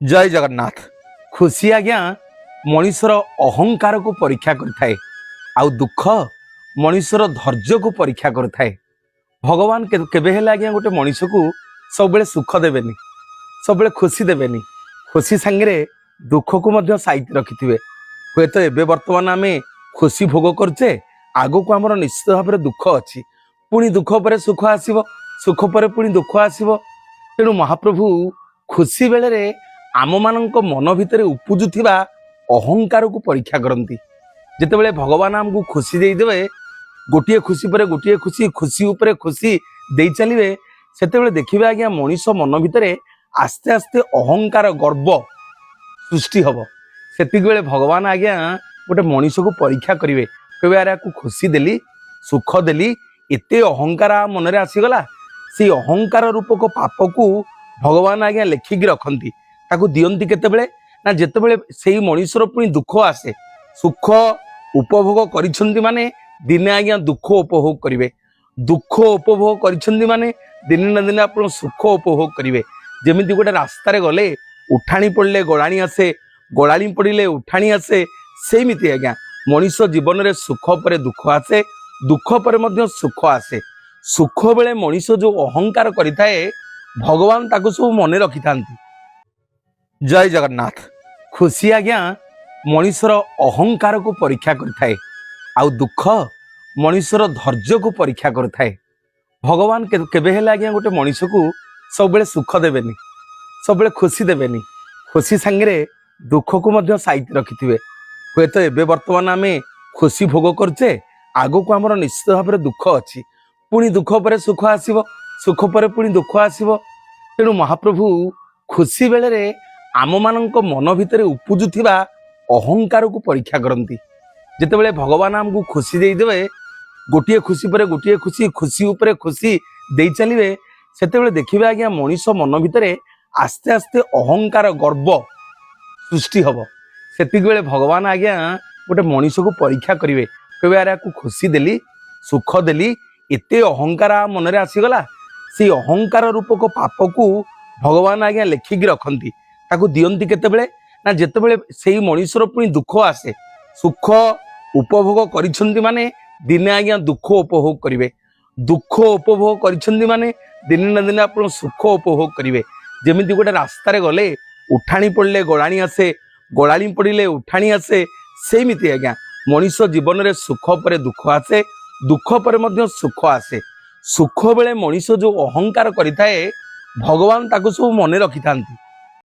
ଜୟ ଜଗନ୍ନାଥ। ଖୁସି ଆଜ୍ଞା ମଣିଷର ଅହଙ୍କାରକୁ ପରୀକ୍ଷା କରିଥାଏ ଆଉ ଦୁଃଖ ମଣିଷର ଧୈର୍ଯ୍ୟକୁ ପରୀକ୍ଷା କରିଥାଏ। ଭଗବାନ କେବେ ହେଲେ ଆଜ୍ଞା ଗୋଟେ ମଣିଷକୁ ସବୁବେଳେ ସୁଖ ଦେବେନି, ସବୁବେଳେ ଖୁସି ଦେବେନି। ଖୁସି ସାଙ୍ଗରେ ଦୁଃଖକୁ ମଧ୍ୟ ସାଇତି ରଖିଥିବେ। ହୁଏତ ଏବେ ବର୍ତ୍ତମାନ ଆମେ ଖୁସି ଭୋଗ କରୁଛେ, ଆଗକୁ ଆମର ନିଶ୍ଚିତ ଭାବରେ ଦୁଃଖ ଅଛି। ପୁଣି ଦୁଃଖ ପରେ ସୁଖ ଆସିବ, ସୁଖ ପରେ ପୁଣି ଦୁଃଖ ଆସିବ। ତେଣୁ ମହାପ୍ରଭୁ ଖୁସି ବେଳରେ ଆମମାନଙ୍କ ମନ ଭିତରେ ଉପୁଜୁଥିବା ଅହଙ୍କାରକୁ ପରୀକ୍ଷା କରନ୍ତି। ଯେତେବେଳେ ଭଗବାନ ଆମକୁ ଖୁସି ଦେଇଦେବେ, ଗୋଟିଏ ଖୁସି ପରେ ଗୋଟିଏ ଖୁସି, ଖୁସି ଉପରେ ଖୁସି ଦେଇ ଚାଲିବେ, ସେତେବେଳେ ଦେଖିବେ ଆଜ୍ଞା ମଣିଷ ମନ ଭିତରେ ଆସ୍ତେ ଆସ୍ତେ ଅହଙ୍କାର, ଗର୍ବ ସୃଷ୍ଟି ହବ। ସେତିକି ବେଳେ ଭଗବାନ ଆଜ୍ଞା ଗୋଟେ ମଣିଷକୁ ପରୀକ୍ଷା କରିବେ। କହିବେ, ଆରେ ଆକୁ ଖୁସି ଦେଲି, ସୁଖ ଦେଲି, ଏତେ ଅହଙ୍କାର ଆ ମନରେ ଆସିଗଲା। ସେଇ ଅହଙ୍କାର ରୂପକ ପାପକୁ ଭଗବାନ ଆଜ୍ଞା ଲେଖିକି ରଖନ୍ତି। ତାକୁ ଦିଅନ୍ତି କେତେବେଳେ ନା ଯେତେବେଳେ ସେଇ ମଣିଷର ପୁଣି ଦୁଃଖ ଆସେ। ସୁଖ ଉପଭୋଗ କରିଛନ୍ତି ମାନେ ଦିନେ ଆଜ୍ଞା ଦୁଃଖ ଉପଭୋଗ କରିବେ। ଦୁଃଖ ଉପଭୋଗ କରିଛନ୍ତି ମାନେ ଦିନେ ନା ଦିନେ ଆପଣ ସୁଖ ଉପଭୋଗ କରିବେ। ଯେମିତି ଗୋଟେ ରାସ୍ତାରେ ଗଲେ ଉଠାଣି ପଡ଼ିଲେ ଗଳାଣି ଆସେ, ଗଳାଣି ପଡ଼ିଲେ ଉଠାଣି ଆସେ, ସେମିତି ଆଜ୍ଞା ମଣିଷ ଜୀବନରେ ସୁଖ ପରେ ଦୁଃଖ ଆସେ, ଦୁଃଖ ପରେ ମଧ୍ୟ ସୁଖ ଆସେ। ସୁଖ ବେଳେ ମଣିଷ ଯୋଉ ଅହଙ୍କାର କରିଥାଏ, ଭଗବାନ ତାକୁ ସବୁ ମନେ ରଖିଥାନ୍ତି। ଜୟ ଜଗନ୍ନାଥ। ଖୁସି ଆଜ୍ଞା ମଣିଷର ଅହଙ୍କାରକୁ ପରୀକ୍ଷା କରିଥାଏ ଆଉ ଦୁଃଖ ମଣିଷର ଧୈର୍ଯ୍ୟକୁ ପରୀକ୍ଷା କରିଥାଏ। ଭଗବାନ କେବେ ହେଲେ ଆଜ୍ଞା ଗୋଟେ ମଣିଷକୁ ସବୁବେଳେ ସୁଖ ଦେବେନି, ସବୁବେଳେ ଖୁସି ଦେବେନି। ଖୁସି ସାଙ୍ଗରେ ଦୁଃଖକୁ ମଧ୍ୟ ସାଇତି ରଖିଥିବେ। ହୁଏତ ଏବେ ବର୍ତ୍ତମାନ ଆମେ ଖୁସି ଭୋଗ କରୁଛେ, ଆଗକୁ ଆମର ନିଶ୍ଚିତ ଭାବରେ ଦୁଃଖ ଅଛି। ପୁଣି ଦୁଃଖ ପରେ ସୁଖ ଆସିବ, ସୁଖ ପରେ ପୁଣି ଦୁଃଖ ଆସିବ। ତେଣୁ ମହାପ୍ରଭୁ ଖୁସି ବେଳରେ ଆମମାନଙ୍କ ମନ ଭିତରେ ଉପୁଜୁଥିବା ଅହଙ୍କାରକୁ ପରୀକ୍ଷା କରନ୍ତି। ଯେତେବେଳେ ଭଗବାନ ଆମକୁ ଖୁସି ଦେଇଦେବେ, ଗୋଟିଏ ଖୁସି ପରେ ଗୋଟିଏ ଖୁସି, ଖୁସି ଉପରେ ଖୁସି ଦେଇ ଚାଲିବେ, ସେତେବେଳେ ଦେଖିବେ ଆଜ୍ଞା ମଣିଷ ମନ ଭିତରେ ଆସ୍ତେ ଆସ୍ତେ ଅହଙ୍କାର, ଗର୍ବ ସୃଷ୍ଟି ହବ। ସେତିକି ବେଳେ ଭଗବାନ ଆଜ୍ଞା ଗୋଟେ ମଣିଷକୁ ପରୀକ୍ଷା କରିବେ। କହିବେ, ଆରେ ଆକୁ ଖୁସି ଦେଲି, ସୁଖ ଦେଲି, ଏତେ ଅହଙ୍କାର ଆ ମନରେ ଆସିଗଲା। ସେଇ ଅହଙ୍କାର ରୂପକ ପାପକୁ ଭଗବାନ ଆଜ୍ଞା ଲେଖିକି ରଖନ୍ତି। ତାକୁ ଦିଅନ୍ତି କେତେବେଳେ ନା ଯେତେବେଳେ ସେଇ ମଣିଷର ପୁଣି ଦୁଃଖ ଆସେ। ସୁଖ ଉପଭୋଗ କରିଛନ୍ତି ମାନେ ଦିନେ ଆଜ୍ଞା ଦୁଃଖ ଉପଭୋଗ କରିବେ। ଦୁଃଖ ଉପଭୋଗ କରିଛନ୍ତି ମାନେ ଦିନେ ନା ଦିନେ ଆପଣ ସୁଖ ଉପଭୋଗ କରିବେ। ଯେମିତି ଗୋଟେ ରାସ୍ତାରେ ଗଲେ ଉଠାଣି ପଡ଼ିଲେ ଗଳାଣି ଆସେ, ଗଳାଣି ପଡ଼ିଲେ ଉଠାଣି ଆସେ, ସେମିତି ଆଜ୍ଞା ମଣିଷ ଜୀବନରେ ସୁଖ ପରେ ଦୁଃଖ ଆସେ, ଦୁଃଖ ପରେ ମଧ୍ୟ ସୁଖ ଆସେ। ସୁଖ ବେଳେ ମଣିଷ ଯୋଉ ଅହଙ୍କାର କରିଥାଏ, ଭଗବାନ ତାକୁ ସବୁ ମନେ ରଖିଥାନ୍ତି।